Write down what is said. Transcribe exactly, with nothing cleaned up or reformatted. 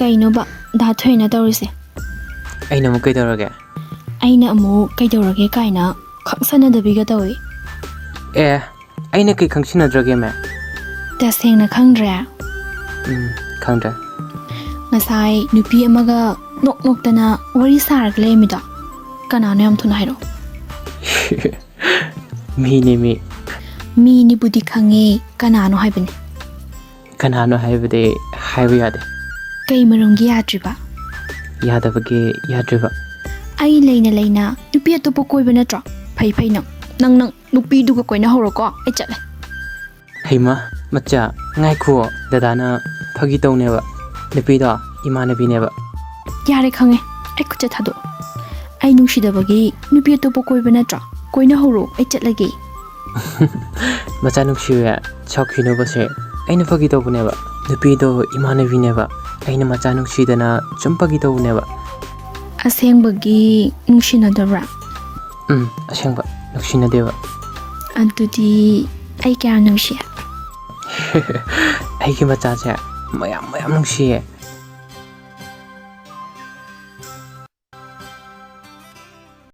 ꯀꯩꯅꯣꯕ ꯗꯥ ꯊꯣꯏꯅ ꯇꯧꯔꯤꯁꯦ? ꯑꯩꯅ ꯑꯃꯨꯛ ꯀꯩꯗꯧꯔꯒꯦ? ꯑꯩꯅ ꯑꯃꯨꯛ "ꯀꯩꯗꯧꯔꯒꯦ?" ꯀꯥꯏꯅ ꯈꯪꯁꯟꯅꯗꯕꯤꯒ ꯇꯧꯏ꯫ ꯑꯦ, ꯑꯩꯅ ꯀꯩ ꯈꯪꯁꯤꯟꯅꯗ꯭ꯔꯒꯦ, ꯃꯦ? ꯇꯁꯦꯡꯅ ꯈꯪꯗ꯭ꯔꯦ? ꯎꯝ, ꯈꯪꯗ꯭ꯔꯦ꯫ ꯉꯁꯥꯏ ꯅꯨꯄꯤ ꯑꯃꯒ ꯅꯣꯛ ꯅꯣꯛꯇꯅ ꯋꯥꯔꯤ ꯁꯥꯔꯒ ꯂꯩꯔꯝꯃꯤꯗꯣ ꯀꯅꯥꯅꯣ? ꯌꯥꯝ ꯊꯨꯅ ꯍꯥꯏꯔꯛꯑꯣ꯫ ꯃꯤꯅꯦ, ꯃꯤ꯫ ꯃꯤꯅꯤꯕꯨꯗꯤ ꯈꯪꯉꯦ, ꯀꯅꯥꯅꯣ ꯍꯥꯏꯕꯅꯤ꯫ ꯀꯅꯥꯅꯣ ꯍꯥꯏꯕꯗꯤ ꯍꯥꯏꯕ ꯌꯥꯗꯦ꯫ ꯀꯩ ꯃꯔꯝꯒꯤ ꯌꯥꯗ꯭ꯔꯤꯕ? ꯌꯥꯗꯕꯒꯤ ꯌꯥꯗ꯭ꯔꯤꯕ꯫ ꯑꯩ ꯂꯩꯅ ꯂꯩꯅ ꯅꯨꯄꯤ ꯑꯇꯣꯞꯄ ꯀꯣꯏꯕ ꯅꯠꯇ꯭ꯔꯣ? ꯐꯩ ꯐꯩ, ꯅꯪ, ꯅꯪ, ꯅꯪ ꯅꯨꯄꯤꯗꯨꯒ ꯀꯣꯏꯅꯍꯧꯔꯣꯀꯣ, ꯑꯩ ꯆꯠꯂꯦ꯫ ꯍꯩꯃ, ꯃꯆꯥ, ꯉꯥꯏꯈꯨꯑꯣ, ꯗꯗꯥꯅ ꯐꯥꯒꯤ ꯇꯧꯅꯦꯕ꯫ ꯅꯨꯄꯤꯗꯣ ꯏꯃꯥꯟꯅꯕꯤꯅꯦꯕ꯫ ꯌꯥꯔꯦ, ꯈꯪꯉꯦ꯫ ꯑꯩ ꯈꯨꯠꯁꯦ ꯊꯥꯗꯣꯛꯑꯣ꯫ ꯑꯩ ꯅꯨꯡꯁꯤꯗꯕꯒꯤ ꯅꯨꯄꯤ ꯑꯇꯣꯞꯄ ꯀꯣꯏꯕ ꯅꯠꯇ꯭ꯔꯣ? ꯀꯣꯏꯅꯍꯧꯔꯣ, ꯑꯩ ꯆꯠꯂꯒꯦ꯫ ꯃꯆꯥ ꯅꯨꯡꯁꯤꯌꯦ, ꯁꯥꯎꯈꯤꯅꯨꯕꯁꯦ꯫ ꯑꯩꯅ ꯐꯥꯒꯤ ꯇꯧꯕꯅꯦꯕ꯫ ꯅꯨꯄꯤꯗꯣ ꯏꯃꯥꯟꯅꯕꯤꯅꯦꯕ꯫ ꯑꯩꯅ ꯃꯆꯥ ꯅꯨꯡꯁꯤꯗꯅ ꯁꯨꯝ ꯐꯥꯒꯤ ꯇꯧꯕꯅꯦꯕ꯫ ꯑꯁꯦꯡꯕꯒꯤ ꯅꯨꯡꯁꯤꯅꯗꯕ꯭ꯔꯥ? ꯎꯝ, ꯑꯁꯦꯡꯕ ꯅꯨꯡꯁꯤꯅꯗꯦꯕ꯫ ꯑꯗꯨꯗꯤ ꯑꯩ ꯀꯌꯥꯝ ꯅꯨꯡꯁꯤ? ꯑꯩꯒꯤ ꯃꯆꯥꯁꯦ ꯃꯌꯥꯝ ꯃꯌꯥꯝ ꯅꯨꯡꯁꯤꯌꯦ꯫